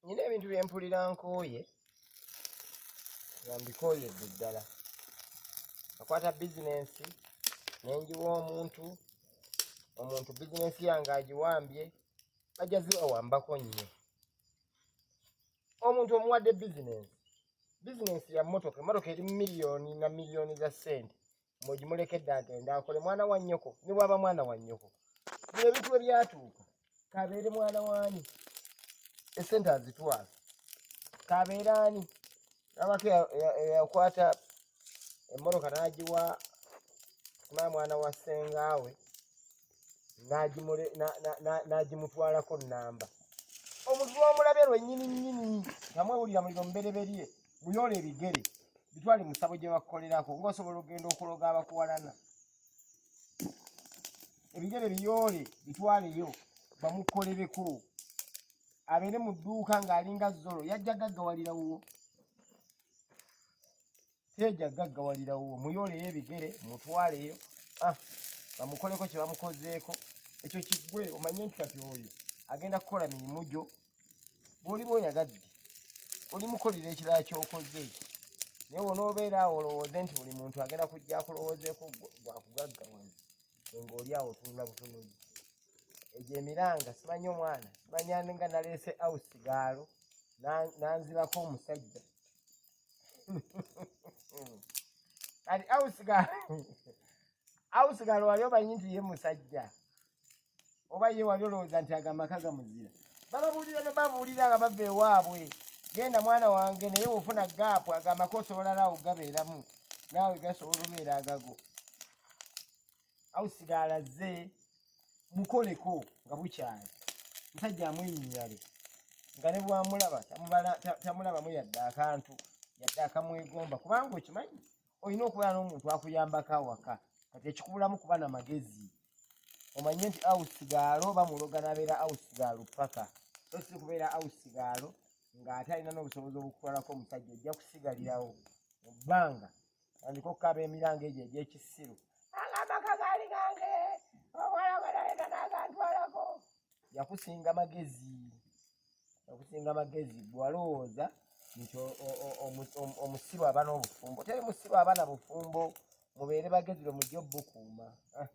Nina ebintu bye mpulira nkooye nga mbikooyedde ddala. Nakwata bizinensi ne ngiwa omuntu, omuntu bizinensi yange agiwambye, bajja zibawambako nnyo. Omuntu omuwadde bizinensi, bizinensi ya mmotoka, emmotoka eri miliyoni na miliyoni za ssente, mwegimulekedde agende akole mwana wa nnyoko, ne bw'aba mwana wa nnyoko. Bino ebintu bwe byatuuka, kabeere mwana waani, esente azitwala, kabeere ani. Abako eyakwata emmotoka n'agiwa simanyi mwana wa ssengaawe n'agimutwalako nnamba. Omuntu lw'omulabye lwennyini nnyini nga mwewulira muliro mubereberye, muyoola ebigere bitwale mu ssabo gye bakukolerako ng'osobola okugenda okuloga abakuwalana. Ebigere biyoole bitwaleyo bamukolereko, abeere mu dduuka ng'alinga zolo, yajja gaggawalira wuwo, teja gaggawalira wuwo, muyooleyo ebigere mutwaleyo, ah, bamukoleko kye bamukozeeko, ekyo kiggwe, omanye nti kati oyo agenda kukola mirimu gyo. Bw'oliba oyagadde olimukolera ekirala ky'okoze, naye wonoobeera awo olowooze nti buli muntu agenda kujja akulowoozeeko gwakugaggawaza, ng'oli awo otunula butunuzi. Egyo emiranga simanyi omwana simanya nga naleese awusigaalo nanzibako omusajja kati awusigaalo wali omanyi nti ye musajja oba ye wali olowooza nti ago amaka gamuzira. Bababuulira ne babuulira nga bava ewaabwe, genda mwana wange, naye wofuna gaapu ago amaka osobola naawe okugabeeramu, naawe gasobola obeera agago. Awusigaala azze mukoleko nga bukyali musajja amwenyinyale nga ne bwamulaba tamulabamu yadde akantu yadde akamwegomba, kubanga okimanyi olina okubeera n'omuntu akuyambako awaka. Kati ekikubulamu kuba na magezi, omanye nti awusigaalo bamuloga n'abeera awusigaalo paka, so si kubeera awusigaalo ng'ate alina n'obusobozi obukutwalako omusajja, ojja kusigalirawo mu bbanga. Tandika okukaaba emiranga egyo egy'ekisiru, amaka gaali gange, omwana gwe naleta n'agantwalako. Yakusinga magezi, yakusinga magezi. Gwe walowooza nti omusiru aba n'obufumbo, teri musiru aba na bufumbo. Mubeere bagezi lwe mujja obukuuma. Ah.